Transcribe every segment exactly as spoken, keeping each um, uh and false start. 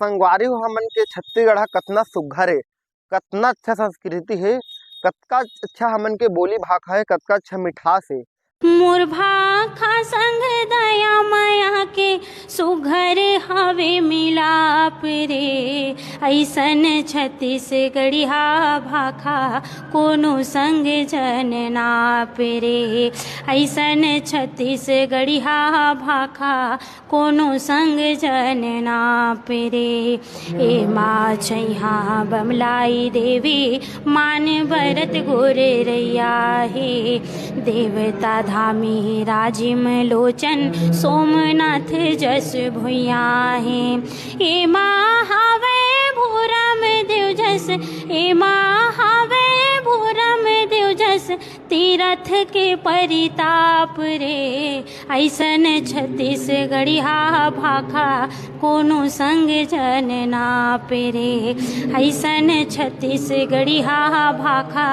संगवारी हो, हमन के छत्तीसगढ़ ह कतना सुग्घर हे, कतना अच्छा संस्कृति हे, कतका अच्छा हमन के बोली भाखा हे, कतका अच्छा मिठास हे। मोर भाखा संग दया मया के सुघर हवे मिलाप रे, अइसन छत्तीसगढ़िया भाखा कोनो संग जन नाप रे, अइसन छत्तीसगढ़िया भाखा कोनो संग जन नाप रे। एमा छइहा बमलाई देवी मान बरत गोरे रैया हे, देवता धामी राजिम लोचन सोमनाथ जस भुइया हे। एमा हावय भूरम देव जस, एमा हावय भूरम देव जस तीरथ के परिताप रे, अइसन छत्तीसगढ़िया भाखा कोनो संग जन नाप रे, अइसन छत्तीसगढ़िया भाखा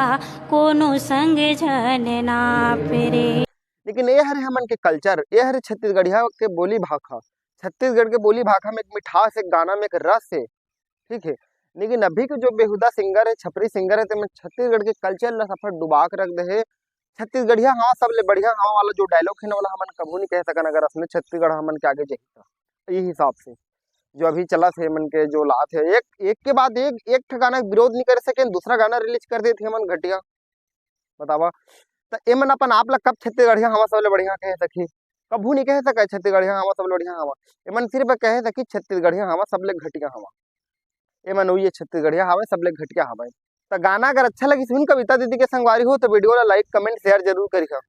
कोनो संग जन नाप रे। लेकिन ये हरे हमन के कल्चर, ये हरे छत्तीसगढ़िया के बोली भाखा। छत्तीसगढ़ के बोली भाखा में एक मिठास, एक गाना में एक रस हे, ठीक है। लेकिन अभी के जो बेहुदा सिंगर है, छपरी सिंगर है, तेमन छत्तीसगढ़ के कल्चर ला सफा डुबा के रख दे हे। छत्तीसगढ़िया हाँ सबले बढ़िया हाँ वाला जो डायलॉग है ना, वाला हमन कभू नहीं कह सकन अगर असने छत्तीसगढ़ हमन के आगे जाही तो। ये हिसाब से जो अभी चलत हे मन के जो लात है, एक एक के बाद एक एक ठे गाना के विरोध नहीं कर सके, दूसरा गाना रिलीज कर देते हमन घटिया। बतावा, त एमन अपन आप ला कब छत्तीसगढ़िया हवा सबले बढ़िया कह सकी? कभू नहीं कह सके छत्तीसगढ़िया हवा सबले बढ़िया हवा। एमन सिर्फ कह सकी छत्तीसगढ़िया हवा सबले घटिया हवा। एमन उइये छत्तीसगढ़िया हवे, सबले घटिया हवे। त गाना अगर अच्छा लगिस हुन कविता दीदी के संगवारी हो, त वीडियो ला लाइक, कमेंट, शेयर जरूर करिहा।